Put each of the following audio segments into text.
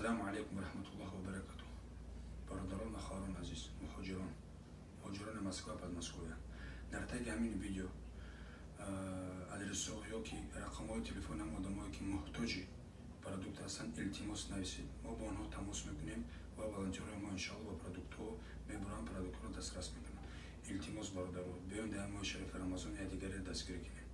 Ассалому алайкум ва раҳматуллоҳи ва баракатуҳ. Бародарон ва хоҳарон азиз, муҳоҷирон, муҳоҷирони Москва, Подмосковья. Дар таги ҳамин видео адресҳо ё ки рақамҳои телефони ҳам одамое, ки муҳтоҷи продукт ҳастанд, илтимос, нависед. Мо бо онҳо тамос мекунем ва волонтерои мо, иншоалло, ба продуктҳо мебуранд, продуктҳоро дастрас мекунанд. Илтимос, бародаро, биён, дар моҳи шарифи Рамазон якдигаре дастгирӣ кунем.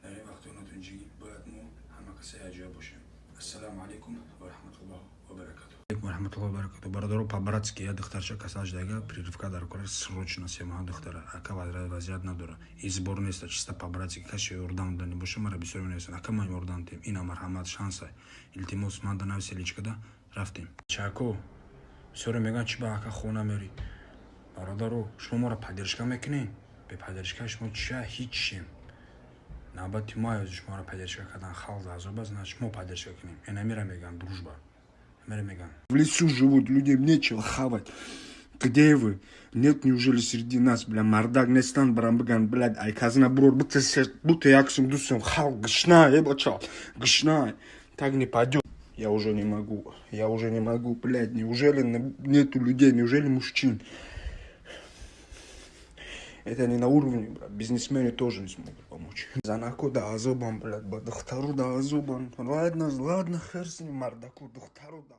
Дар ин вақти нотунҷигӣ бояд мо ҳама каса якҷоя бошем. Ассалому алайкум ва раҳматуллоҳ ва баракатуҳ. Ва раҳматуллоҳ ва баракатуҳ. Бародаро, по-братски, я духтарча касал шудага, прививка дар кора срочно, 3 моҳа духтара. Ака, вазъият надора. И сбор неста, чисто по-братски, касе ёрдам дани боша, мара бисёр менависанд. Ака, ман ёрдам тем. Ина, марҳамат, шанса. Илтимос, ман да нависи личкада рафтем. Чако, бисёре мегӯянд, чи ба ака хона мери? Бародаро, шумо моро поддержка мекунед? Бе поддержка шумо чия ҳичшем. Навбати мо аёзи шуморо поддержка кардан. Халқ азоб аст, значит, мо поддержка кунем. Энамира мегӯянд дружба. Амира мегӯянд. В лесу живут, людям нечего хавать. Где вы? Нет, неужели среди нас, бля, мардак нестан, барам биган, блядь, ай казна бурур, будто яксум дусум, халқ гушна, ебача, гушна. Так не пойдет. Я уже не могу, я уже не могу, блядь, неужели нету людей, неужели мужчин? Это не на уровне, брат. Бизнесмены тоже не смогут помочь. Занаку да азобан, блядь, ба духтару да азобан. Ладно, ладно, хер с ним, мардаку, духтару да.